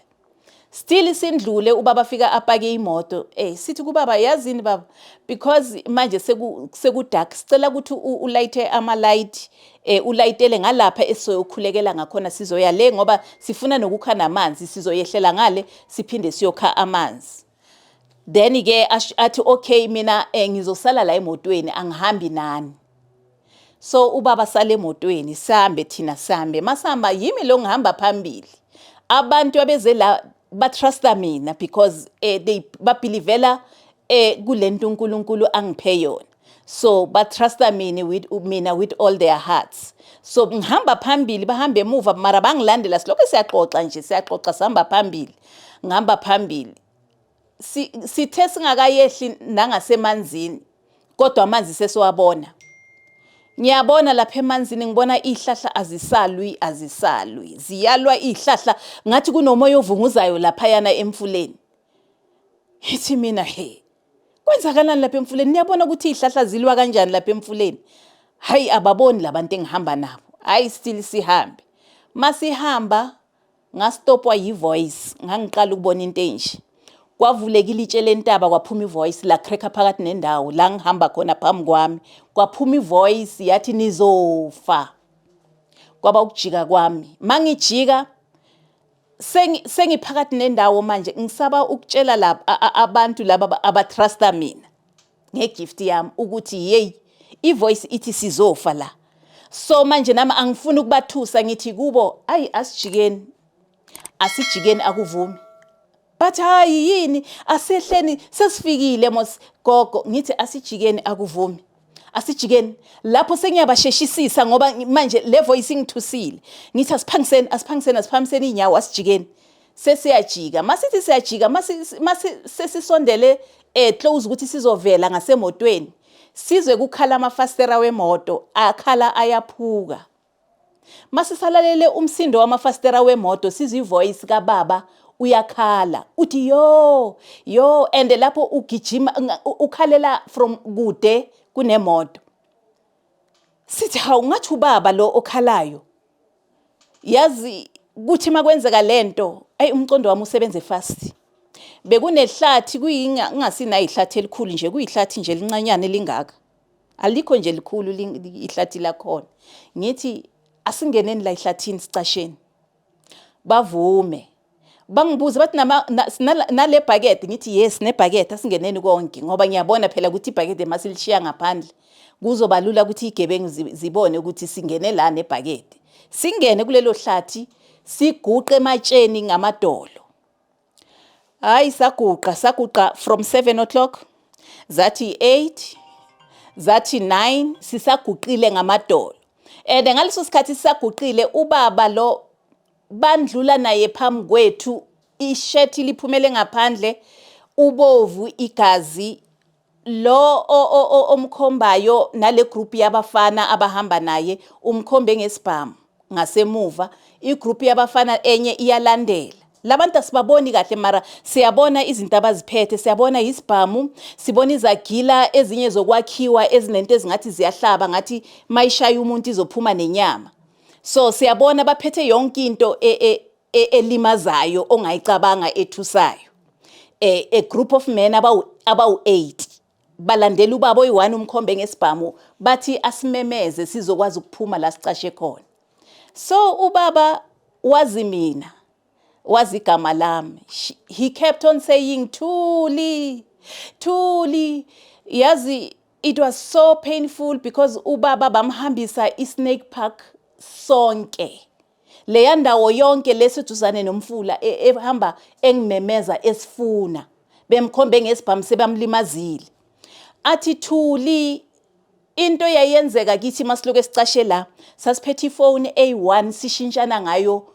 Still sindlule, ubaba fika apake imoto. Sithi kubaba, "Yazini baba, because manje seku dark, sicela ukuthi ulayithe ama light, ulayitele ngalapha esizoyokhulekela ngakhona. Sizoya le ngoba sifuna nokukha namanzi, sizoyehlela ngale siphinde siyokha amanzi." Then ke athi, "Okay, mina ngizosala la emotweni, angihambi nani." So ubaba sale emotweni, sihambe thina. Sihambe, masihamba yimi lo ngihamba phambili. Abantu abeze la batrusta mina because they babelievela kulento uNkulunkulu angiphe yona, so batrusta mina with all their hearts. So ngihamba phambili, bahamba emuva, mara bangilandela. Silokho siyaxoxa nje, siyaxoxa, sihamba phambili, ngihamba phambili. Sithe singakayehli nangasemanzini, kodwa amanzi sesiwabona. Ngiyabona lapha emanzini, ngibona izihlahla azisalwi, azisalwi, ziyalwa izihlahla, ngathi kunomoya ovunguzayo laphayana emfuleni. Ngithi mina, "He, kwenzakalani lapha emfuleni? Niyabona ukuthi izihlahla zilwa kanjani lapha emfuleni?" Hayi, ababoni labantu engihamba nabo. Hayi, still sihambe. Masihamba ngastopwa yi-voice. Ngangiqala ukubona into enje. Kwavuleka ilitshe lentaba, kwaphuma ivoice, la crack phakathi nendawo la ngihamba khona. Phambi kwami kwaphuma ivoice, yathi, "Nizofa." Kwaba ukujika kwami. Mangijika sengiphakathi nendawo manje, ngisaba ukutshela laba abantu laba abatrusta mina ngegift yami ukuthi hey, ivoice ithi sizofa la. So manje nami angifuni ukubathusa. Ngithi kubo, "Ayi, asijikeni, asijikeni." Akuvumi, but hayi, yini, asehleni, sesifikile mos gogo. Ngithi asijikeni, akuvumi, asijikeni. Lapho sengiyabasheshisisa ngoba manje le voice ingithusile. Ngithi asiphangiseni, asiphangiseni, asiphangiseni inyawo, asijikeni. Sesiyajika, masithi siyajika, masi sesisondele close ukuthi sizovela ngasemotweni, sizwe kukhala amafastera wemoto, akhala ayaphuka. Masisalalele umsindo wamafastera wemoto, sizwe ivoice kababa, uyakhala, uthi, "Yo, yo!" And lapho ugijima, ukhalela from kude kunemoto. Sithi, "Hawu, ngathi ubaba lo okhalayo." Yazi kuthi makwenzeka lento, ayi, umqondo wami usebenze fast. Bekunehlathi, kuyingasina ihlathi elikhulu nje, kuyihlathi nje elincanyana elingaka, alikho nje likhulu ihlathi lakhona. Ngithi, "Asingeneni la ehlathini, sicasheni." Bavume. Bangibuza bathi, "Nale bucket?" Ngithi, "Yes, nebucket, asingeneni konke," ngoba ngiyabona phela ukuthi ibhakede masilishiya ngaphandle kuzoba lula ukuthi igebengu zibone ukuthi singene la nebhakede. Singene kulelo hlathi, siguqe ematsheni ngamadolo. Hayi, saguqa, saguqa from 7 o'clock, zathi 8, zathi 9, sisaguqile ngamadolo. And ngaleso sikhathi sisaguqile, ubaba lo bandlula naye phambi kwethu, ishethi liphumele ngaphandle, ubovu igazi. Lo omkhombayo nale group yabafana abahamba naye, umkhombe ngesibhamu ngasemuva. Igroup yabafana enye iyalandela. Labantu asibaboni kahle, mara siyabona izinto abaziphethe, siyabona isibhamu, sibona izagila ezinye zokwakhiwa ezinento ezingathi ziyahlaba, ngathi mayishaya umuntu izophuma nenyama. So siyabona baphethe yonke into elimazayo ongayicabanga, ethusayo. A group of men abawu 8 balandela ubaba oyi-1, umkhombe ngesibhamu, bathi asimemeze sizokwazi ukuphuma la sicashe khona. So ubaba wazi mina. Wazi igama lami. He kept on saying, "Thuli, Thuli." Yazi, it was so painful because ubaba bamhambisa i-Snake Park sonke, leya ndawo yonke leseduzane nomfula, ehamba engimemeza, esifuna, bemkhombe ngesibhamu, sebamlimazile, athi, "Thuli." Into eyayenzeka kithi masiloke sicashe la, sasiphethe ifoni eyi-1, sishintshana ngayo.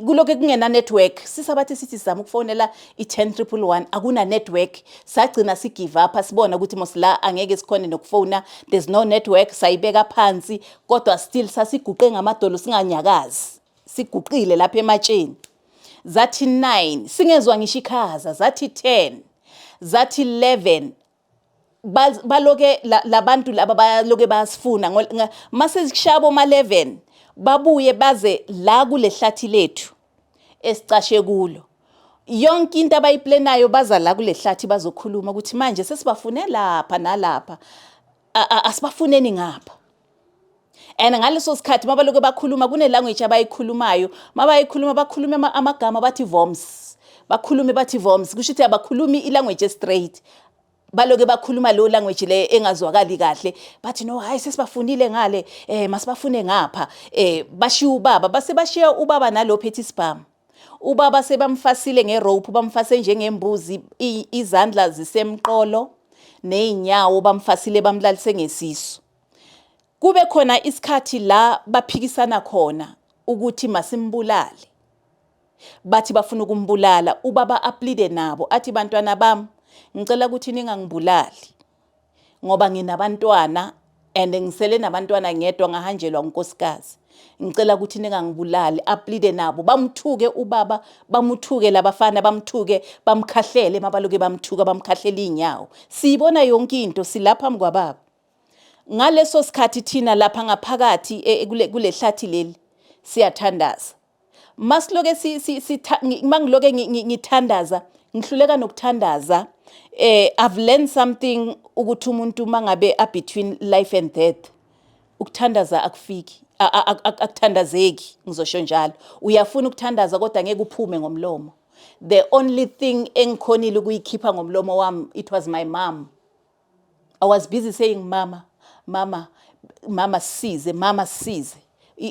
Kulokhu kungena network, sisabathi sithi sizama ukufonela i-10 111, akuna network. Sagcina si-give up, sibona ukuthi mos la angeke sikhone nokufona, there's no network. Sayibeka phansi, kodwa still sasiguqe ngamadolo, singanyakazi, siguqile lapha ematsheni. Zathi 9, singezwa ngisho ikhaza. Zathi 10, zathi 11, baloke labantu laba baloke bayasifuna. Mase kushaya boma 11, babuye baze la kule hlathi lethu esicashe kulo. Yonke into abayiplanayo, baza la kule hlathi bazokhuluma ukuthi manje sesibafune lapha nalapha, asibafuneni ngapha. And ngaleso sikhathi mabaloke bakhuluma, kune language abayikhulumayo. Mabayikhuluma, bakhuluma amagama, bathi voms, bakhulume bathi voms, kusho ukuthi abakhulumi i-language straight. Baloke bakhuluma lo language le engazwakali kahle. Bathi, "No, hayi, sesibafunile ngale, masibafune ngapha." Bashiya ubaba, base bashiya ubaba nalophethe isibhamu. Ubaba sebamfasile ngerope, bamfase njengembuzi, izandla zisemqolo nezinyawo, bamfasile, bamlalise ngesisu. Kube khona isikhathi la baphikisana khona ukuthi masimbulale. Bathi bafuna ukumbulala. Ubaba a-pleade nabo, athi, "Bantwana bami, ngicela ukuthi ningangibulali ngoba nginabantwana and ngisele nabantwana ngedwa, ngahanjelwa unkosikazi. Ngicela ukuthi ningangibulali." A-pleade nabo, bamthuke ubaba, bamuthuke labafana, bamthuke, bamkhahlele. Mabaloke bamthuka, bamkhahlela iy'nyawo. Siyibona yonke into, silapha phambi kwababa. Ngaleso sikhathi thina lapha ngaphakathi kule hlathi leli siyathandaza. Masiloke mangiloke ngithandaza, ngihluleka nokuthandaza. I've learned something, ukuthi umuntu mangabe a between life and death, ukuthandaza akufiki, akuthandazeki, ngizosho njalo. Uyafuna ukuthandaza kodwa ngeke uphume ngomlomo. The only thing engikhonile ukuyikhipha ngomlomo wami, it was my mom. I was busy saying, "Mama, mama, mama, size, mama, size."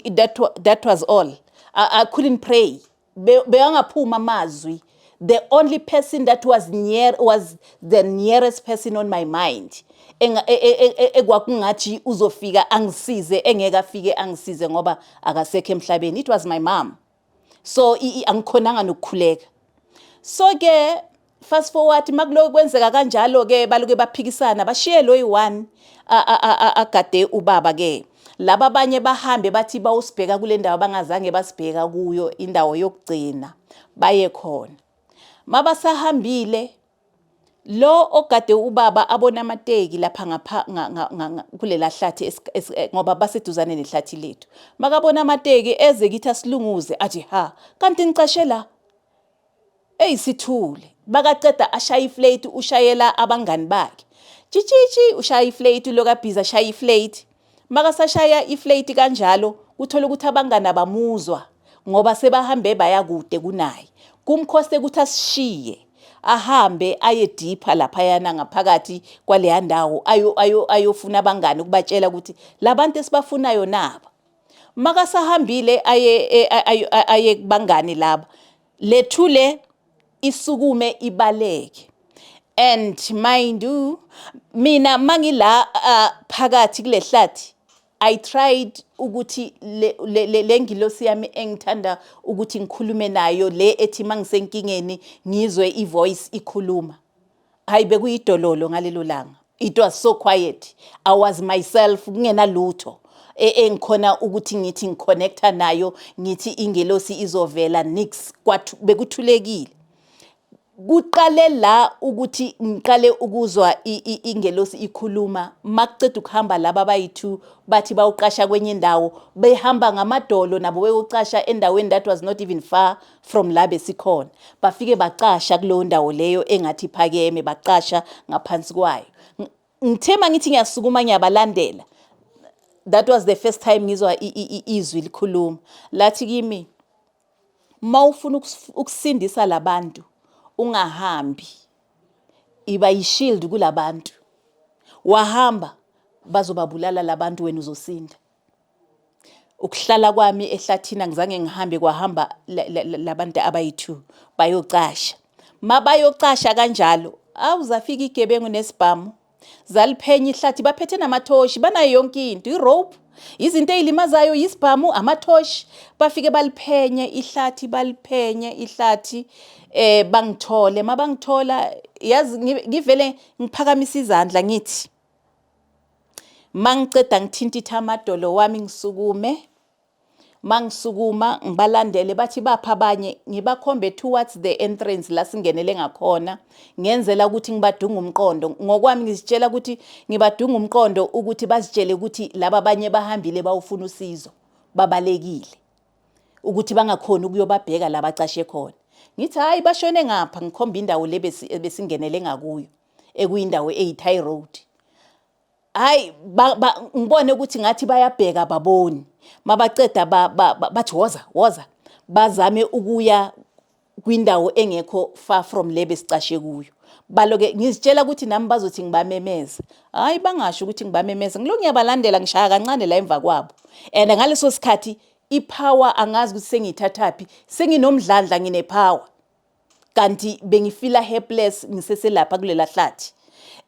That was all. I couldn't pray. Bewangaphuma amazwi. The only person that was near was the nearest person on my mind. Ekwakungathi uzofika angisize, engeke afike angisize ngoba akasekho emhlabeni. It was my mom. So angikhonanga nokukhuleka. So ke fast forward, makuloku kwenzeka kanjalo ke, baloke baphikisana, bashiye lo yi-one agade ubaba ke. Laba abanye bahambe, bathi bawusibheka kule ndawo bangazange basibheka kuyo, indawo yokugcina, baye khona. Mabasahambile, lo ogade ubaba abona amateki lapha ngapha kulela hlathi, ngoba baseduzane nehlathi lethu. Makabona amateki, eze kithi, asilunguze, athi, "Ha, kanti nicashe la?" Eyisithule. Bakaceda, ashaya iflate, ushayela abangani bakhe tshitshitshi, ushaya iflate lo kabhizi, ashaya iflate. Makasashaya iflate kanjalo, uthola ukuthi abangani abamuzwa ngoba sebahambe baya kude kunaye. Kumkhoste ukuthi asishiye, ahambe aye deeper laphayana ngaphakathi kwaleya ndawo, ayofuna abangani ukubatshela ukuthi labantu esibafunayo naba. Makasahambile aye kubangani laba, lethule isukume ibaleke. And mind you, mina mangila phakathi kule hlathi, I tried ukuthi le ngilosi yami engithanda ukuthi ngikhulume nayo, le ethi mangisenkingeni ngizwe ivoice ikhuluma, hayi, bekuyidololo ngalelo langa. It was so quiet. I was myself, kungenalutho engikhona ukuthi ngithi ngiconnecta nayo, ngithi ingelosi izovela, nix. Bekuthulekile. Kuqale la ukuthi ngiqale ukuzwa ingelosi ikhuluma makuceda ukuhamba laba abayi-two, bathi bawuqasha kwenye indawo, behamba ngamadolo nabo, beyocasha endaweni that was not even far from la besikhona. Bafike bacasha kuleyo ndawo leyo engathi iphakeme, bacasha ngaphansi kwayo. Ngithe mangithi ngiyasukuma ngiyabalandela, that was the first time ngizwa izwi likhuluma, lathi kimi Mawufuna ukusindisa labantu, ungahambi, iba yi-shield kulabantu. Wahamba, bazobabulala labantu, wena uzosinda. Ukuhlala kwami ehlathini, angizange ngihambe, kwahamba labantu abayi-2 bayocasha. Mabayocasha kanjalo, awuzafika igebengu nesibhamu, zaliphenya ihlathi, baphethe namathoshi, banayo yonke into, i-rope, izinto ey'limazayo, isibhamu, amathoshi. Bafike baliphenye ihlathi, baliphenye ihlathi, bangithole. Mabangithola, yazi, ngivele ngiphakamisa izandla, ngithi mangiceda ngithintitha amadolo wami, ngisukume. Mangisukuma ngibalandele, bathi bapha abanye, ngibakhombe towards the entrance la singenele ngakhona, ngenzela ukuthi ngibadunga umqondo. Ngokwami ngizitshela ukuthi ngibadunga umqondo ukuthi bazitshele ukuthi laba abanye bahambile bawufuna usizo, babalekile, ukuthi bangakhoni ukuyobabheka la bacashe khona. Ngithi, "Hayi, bashone ngapha," ngikhomba indawo le besingenele ngakuyo, ekuyindawo eyi-tar road. Hayi, ngibone ukuthi ngathi bayabheka, baboni. Mabaceda bathi, "Woza, woza," bazame ukuya kwindawo engekho far from le besicashe kuyo. Baloke ngizitshela ukuthi nami bazothi ngibamemeza. Hayi, bangasho ukuthi ngibamemeza, ngilo ngiyabalandela, ngishaya kancane la emva kwabo. And ngaleso sikhathi i-power angazi ukuthi sengiyithathaphi, senginomdlandla, ngine-power, kanti bengifila helpless ngiseselapha kulela hlathi.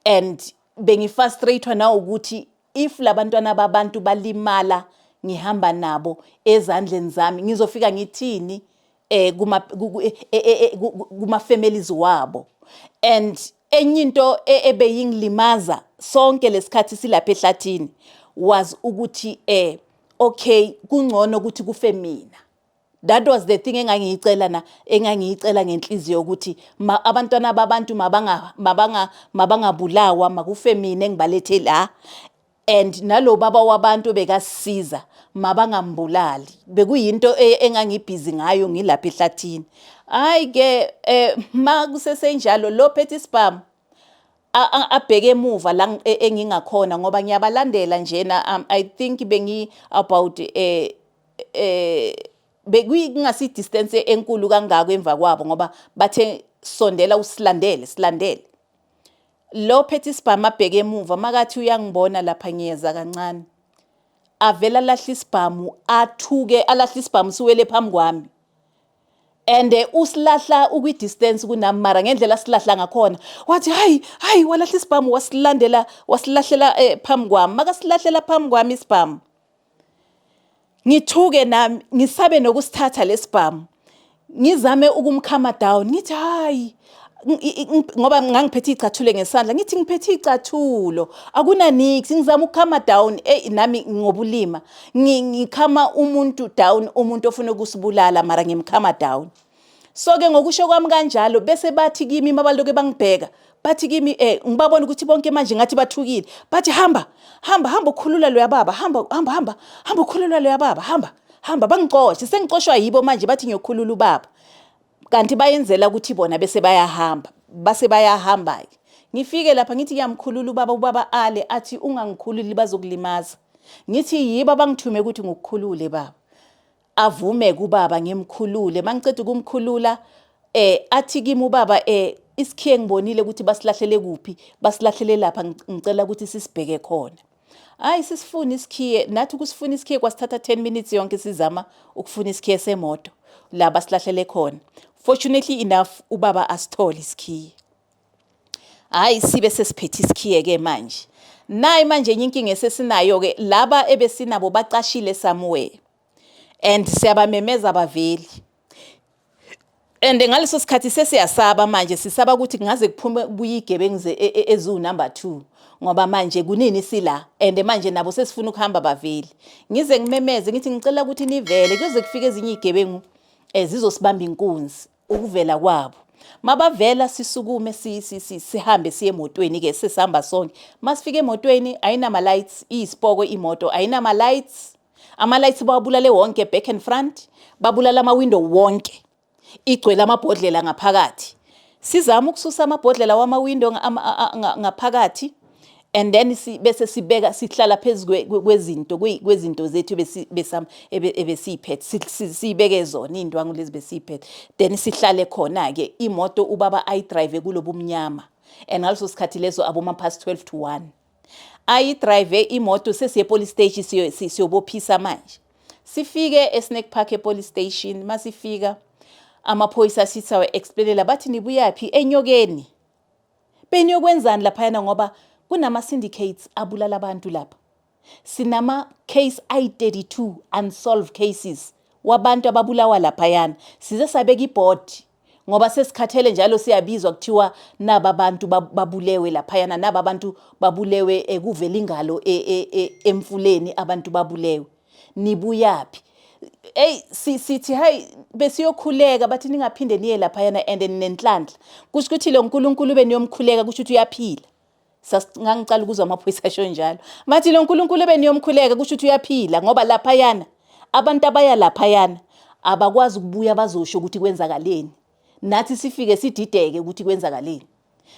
And bengifrustrated na ukuthi if labantwana babantu balimala, ngihamba nabo ezandleni zami, ngizofika ngithini kuma families wabo? And enye into ebeyingilimaza sonke lesikhathi silapha ehlathini was ukuthi okay, kungcono ukuthi kufe mina. That was the thing engangiyicela na engangiyicela ngenhliziyo, ukuthi abantwana babantu mabangabulawa, makufe mina engibalethe la, and nalo baba wabantu bekasisiza mabangambulali. Bekuyinto engangibhizi ngayo ngilapha ehlathini. Hayi ke, ma kusesenjalo, lo phethe isibhamu abheke emuva la engingakhona, ngoba ngiyabalandela njena. I think bengi about bekuyingasi distance enkulu kangako emva kwabo, ngoba bathe, "Sondela usilandele, silandele." Lo phethe isibhamu abheke emuva, makathi uyangibona lapha ngiyeza kancane, avela lahla isibhamu, athuke, alahla isibhamu, siwele phambi kwami. And usilahla ukwi-distance kunami, mara ngendlela silahla ngakhona, wathi, "Hayi, hayi," walahla isibhamu, wasilandela, wasilahlela phambi kwami. Makasilahlela phambi kwami isibhamu, ngithuke nami, ngisabe nokusithatha lesibhamu, ngizame ukumcalma down, ngithi, "Hayi," ngoba ngangiphethe icathulo ngesandla, ngithi, "Ngiphethe icathulo, akuna nix." Ngizama ukucalma down, ey, nami ngobulima, ngicalma umuntu down, umuntu ofuna ukusibulala, mara ngimcalma down. So ke ngokusho kwami kanjalo, bese bathi kimi, mabaloke bangibheka, bathi kimi, ngibabona ukuthi bonke manje ngathi bathukile, bathi, "Hamba, hamba, hamba, ukhulula loya baba, hamba, hamba, hamba, hamba, ukhulula loya baba, hamba, hamba." Bangixoshe, sengixoshwa yibo manje, bathi ngiyokhulula ubaba, kanti bayenzela ukuthi bona bese bayahamba, base bayahamba ke. Ngifike lapha, ngithi ngiyamkhulula ubaba, ubaba ale, athi, "Ungangikhululi, bazokulimaza." Ngithi, "Yibo abangithume ukuthi ngikukhulule, baba." Avume kubaba, ngimkhulule. Mangiceda ukumkhulula, athi kimi ubaba, "Isikhiye ngibonile ukuthi basilahlele kuphi, basilahlele lapha, ngicela ukuthi sisibheke khona." Hayi, sisifuna isikhiye nathi, ukusifuna isikhiye kwasithatha 10 minutes yonke, sizama ukufuna isikhiye semoto la basilahlele khona. Fortunately enough, ubaba asithole isikhiye. Hayi, sibe sesiphethe isikhiye ke manje. Nayi manje enye inkinga esesinayo ke, laba ebesinabo bacashile somewhere and siyabamemeza, abaveli. And ngaleso sikhathi sesiyasaba manje, sisaba ukuthi kungaze kuphume kubuye igebengu eziwu number 2, ngoba manje kunini sila and manje nabo sesifuna ukuhamba, baveli. Ngize ngimemeze, ngithi, "Ngicela ukuthi nivele," kuze kufike ezinye igebengu zizosibamba inkunzi. Ukuvela kwabo, mabavela, sisukume, sihambe siye emotweni ke. Sesihamba sonke. Masifika emotweni, ayinama lights, iyisipoko imoto, ayinama lights. Ama lights bawabulale wonke, back and front, babulala ama window wonke, igcwele amabhodlela ngaphakathi. Sizama ukususa amabhodlela wama-window ngaphakathi. And then bese sibeka, sihlala phezu kwezinto kwezinto zethu ebesiyiphethe, siyibeke zona iy'ndwangu lezi besiyiphethe, then sihlale khona-ke. Imoto ubaba ayidrayive kulobu mnyama, and ngaleso sikhathi leso aboma past 12 to 1 ayidrayive imoto. Sesiye police station, siyobophisa manje. Sifike eSnake Park epolice station. Masifika amaphoyisa, sithi awa-explainela, bathi, "Nibuyaphi eNyokeni? Beniyokwenzani laphayana? Ngoba kunama-syndicates abulala abantu lapha. Sinama-case ayi-32 unsolved cases wabantu ababulawa laphayana. Size sabeka ibhodi ngoba sesikhathele, njalo siyabizwa, kuthiwa naba abantu babulewe laphayana, naba abantu babulewe, kuvela ingalo emfuleni, abantu babulewe. Nibuyaphi?" Ey, sithi, "Hayi, besiyokhuleka." Bathi, "Ningaphinde niye laphayana and ninenhlanhla. Kusho ukuthi lo nkulunkulu beniyomkhuleka, kusho ukuthi uyaphila." Ngangicala ukuzwa amaphoyisa asho njalo. Bathi, "Lo nkulunkulu beniyomkhuleka, kusho ukuthi uyaphila, ngoba laphayana abantu abaya laphayana abakwazi ukubuya bazosho ukuthi kwenzakaleni. Nathi sifike sidideke ukuthi kwenzakaleni."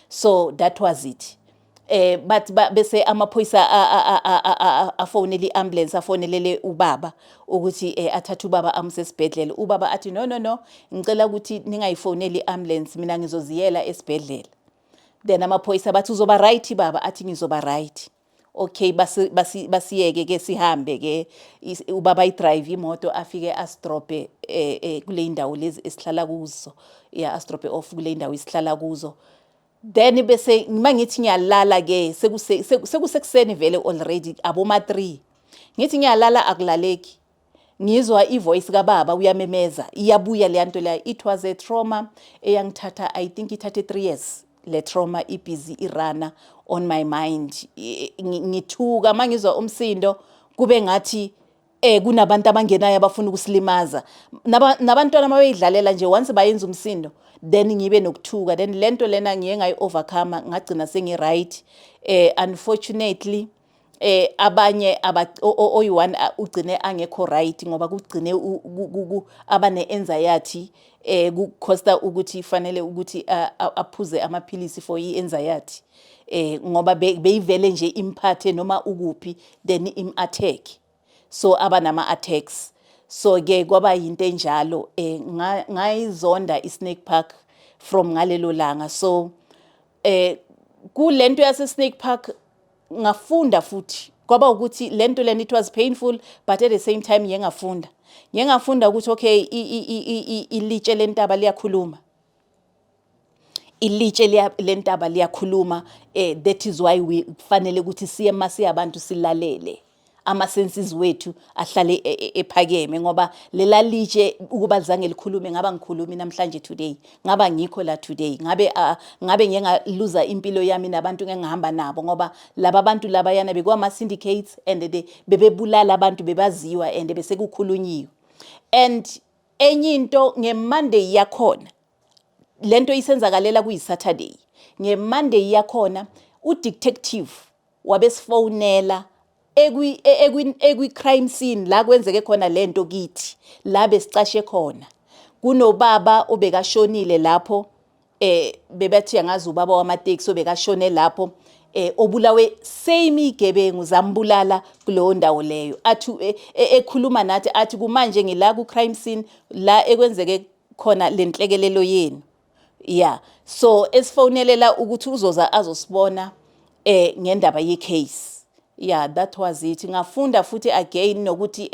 So that was it. Bathi bese amaphoyisa afonela i-ambulance, afonelele ubaba ukuthi athathe ubaba amuse esibhedlela. Ubaba athi, "No, no, no, ngicela ukuthi ningayifoneli i-ambulance, mina ngizoziyela esibhedlela." Then amaphoyisa bathi, "Uzoba right, baba?" Athi, "Ngizoba right." Okay, basiyeke ke sihambe ke. Ubaba ayi-drive imoto, afike asidrope kule ndawo lezi esihlala kuzo, ya, asidrope off kule ndawo esihlala kuzo. Then bese mangithi ngiyalala ke, sekusekuseni vele already, aboma 3. Ngithi ngiyalala, akulaleki. Ngizwa ivoice kababa, uyamemeza, iyabuya leya nto leya. It was a trauma eyangithatha, I think ithathe 3 years le trauma, ibusy iruna on my mind. Ngithuka mangizwa umsindo, kube ngathi kunabantu abangenayo abafuna ukusilimaza. Nabantwana mabeyidlalela nje, once bayenza umsindo, then ngibe nokuthuka. Then lento lena ngiye ngayi overcome, ngagcina sengi right. Unfortunately abanye oyi-one ugcine angekho right, ngoba kugcine abane anxiety, kucosta ukuthi fanele ukuthi aphuze amaphilisi for i-anxiety, ngoba beyivele nje imphathe noma ukuphi, then im-attack, so aba nama attacks. So ke kwaba yinto enjalo. Ngayizonda iSnake Park from ngalelo langa. So kulento yase Snake Park ngafunda futhi, kwaba ukuthi lento lena, it was painful, but at the same time ngiye ngafunda ukuthi okay, ilitshe lentaba liyakhuluma, ilitshe lentaba liyakhuluma. That is why we kufanele ukuthi siye masiyabantu, silalele, ama senses wethu ahlale ephakeme, ngoba lela litshe ukuba lizange likhulume, ngaba ngikhulumi namhlanje today, ngaba ngikho la today, ngabe ngiye ngaluza impilo yami nabantu engihamba nabo, ngoba laba bantu labayana bekwama syndicates and bebebulala abantu, bebaziwa and bese kukhulunyiwe. And enye into, ngeMonday yakhona, lento isenzakalela kuyi-Saturday, ngeMonday yakhona udetective wabesifonela ekwi crime scene la kwenzeke khona lento kithi, la besicashe khona. Kunobaba obekashonile lapho, bebathi angazi ubaba wamateksi obekashone lapho, obulawe same igebengu zambulala kuleyo ndawo leyo. Athi ekhuluma nathi, athi, "Kumanje ngila ku crime scene la ekwenzeke khona lenhlekelelo yenu." Yeah, so esifonelela ukuthi uzoza azosibona ngendaba ye case. Yeah, that was it. Ngafunda futhi again nokuthi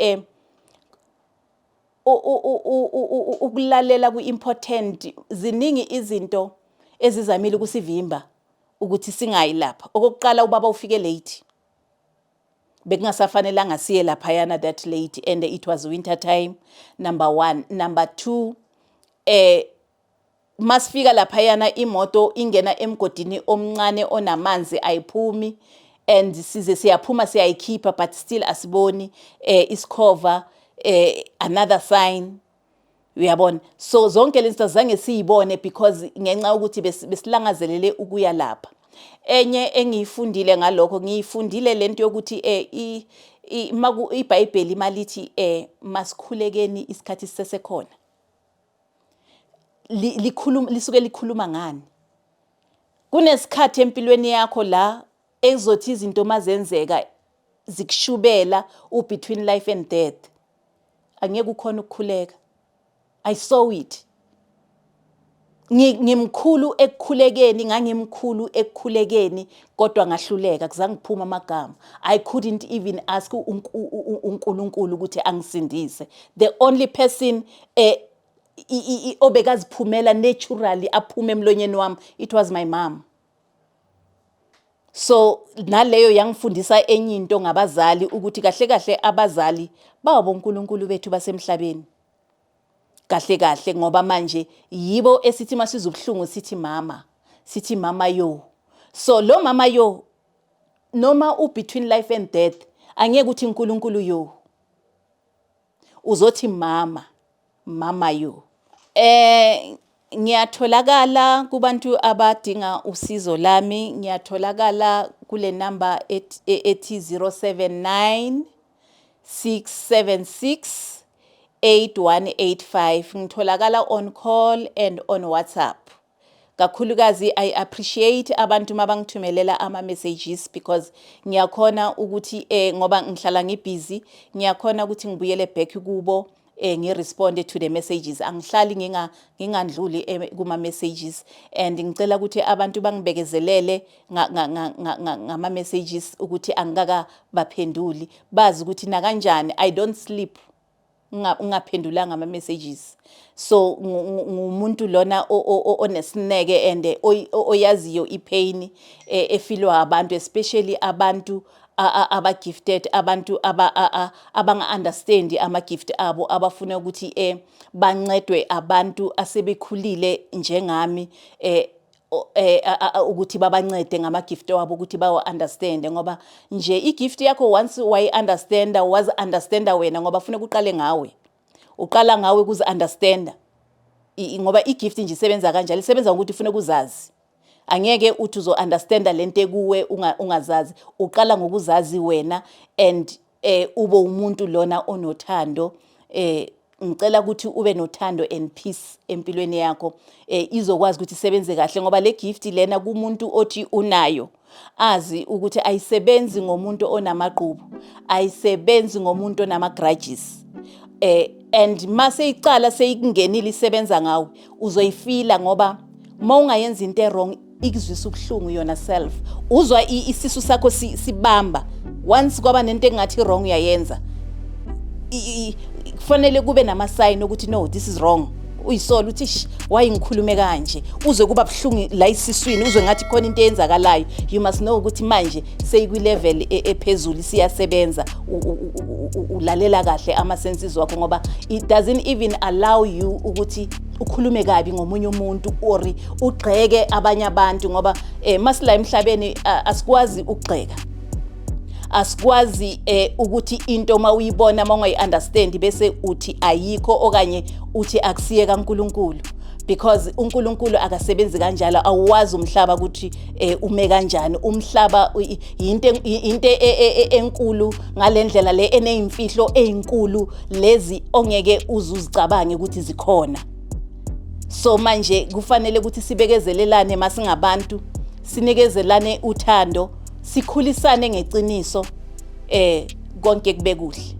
ukulalela ku-important. Ziningi izinto ezizamile ukusivimba ukuthi singayi lapha. Okokuqala, ubaba ufike late, bekungasafanelanga siye laphayana that late, and it was winter time, number one. Number two, masifika laphayana, imoto ingena emgodini omncane onamanzi, ayiphumi, and size siyaphuma, siyayikhipha, but still asiboni isikhova, another sign, uyabona. So zonke lezi zinto zange siyibone because ngenxa yokuthi besilangazelele ukuya lapha. Enye engiyifundile ngalokho, ngiyifundile lento yokuthi iBhayibheli malithi masikhulekeni isikhathi sisesekhona, likhuluma, lisuke likhuluma ngani. Kunesikhathi empilweni yakho la. Ekuzothi izinto mazenzeka zikushubela u-between life and death, angeke ukhona ukukhuleka. I saw it. Ngimkhulu ekukhulekeni, ngangimkhulu ekukhulekeni, kodwa ngahluleka, kuzange kuphuma amagama. I couldn't even ask uNkulunkulu ukuthi angisindise. The only person obekaziphumela naturally aphume emlonyeni wami, it was my mom. So naleyo yangifundisa enye into ngabazali, ukuthi kahle kahle abazali babo uNkulunkulu bethu basemhlabeni. Kahle kahle, ngoba manje yibo esithi masizwa ubuhlungu sithi mama, sithi mama yo. So lo mama yo, noma u between life and death, angeke uthi uNkulunkulu yo, uzothi mama, mama yo. Ngiyatholakala kubantu abadinga usizo lami. Ngiyatholakala kule number ethi 079 676 8185. Ngitholakala on call and on WhatsApp. Kakhulukazi I appreciate abantu mabangithumelela ama messages, because ngiyakhona ukuthi ngoba ngihlala ngibusy, ngiyakhona ukuthi ngibuyele back kubo, ngiresponde to the messages. Angihlali ngingandluli kuma messages, and ngicela ukuthi abantu bangibekezelele ngama messages ukuthi angikaka baphenduli. Bazi ukuthi nakanjani I don't sleep ngingaphendulanga ama messages. So ngumuntu lona onesineke and oyaziyo ipain efilwa abantu, especially abantu aba gifted, abantu abanga understand ama gift abo, abafuna ukuthi bancedwe abantu asebekhulile njengami ukuthi babancede ngama gift wabo, ukuthi bawa understand, ngoba nje i-gift yakho once wayi understanda, wazi understanda wena, ngoba funeka uqale ngawe, uqala ngawe kuzi understanda, ngoba i-gift nje isebenza kanjalo, isebenza ngokuthi funeka uzazi. Angeke uthi uzo understanda lento ekuwe ungazazi. Uqala ngokuzazi wena and ube umuntu lona onothando. Ngicela ukuthi ube nothando and peace empilweni yakho, izokwazi ukuthi isebenze kahle, ngoba le gift lena kumuntu othi unayo azi ukuthi ayisebenzi ngomuntu onamagqubu, ayisebenzi ngomuntu onama grudges. And mase icala seyikungenile isebenza ngawe, uzoyifila, ngoba mawungayenza into e-wrong ikuzwisa ubuhlungu yona self. Uzwa isisu sakho sibamba once kwaba nento engathi wrong uyayenza. Kufanele kube nama-sign ukuthi no, this is wrong. Uyisola uthi, "Sh, why ngikhulume kanje?" Uzwe kuba buhlungu la esiswini, uzwe ngathi khona into eyenzakalayo. You must know ukuthi manje seyikwi-level ephezulu, siyasebenza. Ulalela kahle ama-senses wakho, ngoba it doesn't even allow you ukuthi ukhulume kabi ngomunye umuntu or ugxeke abanye abantu, ngoba masila emhlabeni asikwazi ukugxeka, asikwazi ukuthi into mawuyibona, mawungayi-understand, bese uthi ayikho okanye uthi akusiye kaNkuluNkulu, because uNkulunkulu akasebenzi kanjalo. Awuwazi umhlaba ukuthi ume kanjani. Umhlaba into enkulu ngalendlela le, eneyimfihlo ezinkulu lezi ongeke uzuzicabange ukuthi zikhona. So manje kufanele ukuthi sibekezelelane masingabantu, sinikezelane uthando, sikhulisane ngeqiniso, konke kube kuhle.